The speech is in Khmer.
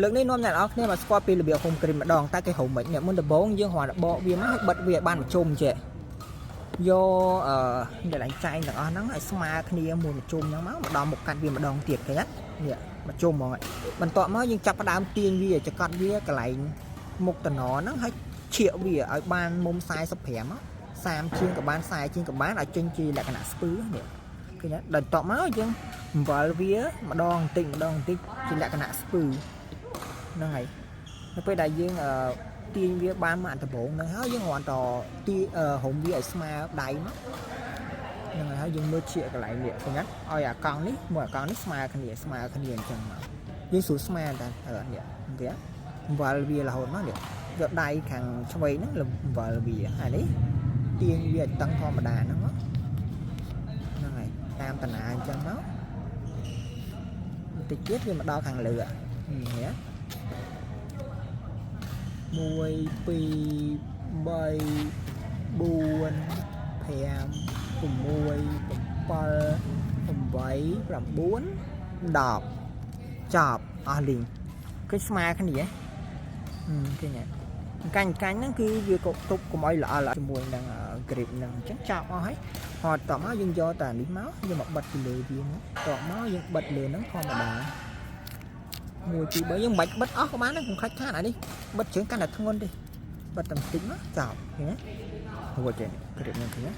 លើកនេះនាំអ្នកនរគ្នាមកស្គាល់ពីរបៀបហុំគ្រីមម្ដងតែគេហុំមិននេះមុនដំបូងយើងគ្រាន់តែបកវាមកឲ្យបិទវាឲ្យបានមជុំចេះយកអឺអ្នកឡើងចែងទាំងអស់ហ្នឹងឲ្យស្មើគ្នាមួយមជុំហ្នឹងមកម្ដងមកកាត់វាម្ដងទៀតឃើញទេនេះមជុំហ្មងបន្ទាប់មកយើងចាប់ផ្ដើមទាញវាចកត់វាកន្លែងមុខតំណហ្នឹងឲ្យឈៀកវាឲ្យបានមុំ45មក30ជាងក៏បាន40ជាងក៏បានឲ្យចេញជាលក្ខណៈស្ពឺនេះឃើញទេដល់បន្ទាប់មកយើងអំបិលវាម្ដងបន្តិចម្ដងបន្តិចជាលក្ខណៈស្ពឺ ហ្នឹងហើយនៅពេលដែលយើងអឺទាញវាបានមកអាដំបូងហ្នឹងហើយយើងគ្រាន់តែទាអឺរុំវាឲ្យស្មើដៃមកហ្នឹងហើយហើយយើងមើលជាកន្លែងនេះឃើញទេឲ្យអាកង់នេះមួយអាកង់នេះស្មើគ្នាស្មើគ្នាអញ្ចឹងមកយើងស្រួលស្មើតែអឺនេះគេអំបិលវារហូតមកនេះយកដៃខាងឆ្វេងហ្នឹងលំអំបិលវាហើយនេះទាញវាឲ្យតឹងធម្មតាហ្នឹងមកហ្នឹងហើយតាមតាណាអញ្ចឹងមកបន្តិចទៀតវាមកដល់ខាងលើនេះ 1 2 3 4 5 6 7 8 9 10ចប់អស់លីងឃើញស្មើគ្នាហ៎ឃើញហ៎កាញ់កាញ់ហ្នឹងគឺវាក៏ទប់កុំឲ្យល្អល្អជាមួយនឹង grip ហ្នឹងអញ្ចឹងចប់អស់ហើយហត់តមកយើងយកតែនេះមកយកមកបិទពីលើវាមកតមកយើងបិទលើហ្នឹងធម្មតា1 2 3យើងមិនបាច់បិទអស់ក៏បានដែរកុំខាច់ខាតអានេះបិទជើងកាន់តែធ្ងន់ទេបិទតែបន្តិចមកចប់ឃើញទេរួចទេ grip ហ្នឹងឃើញទេ។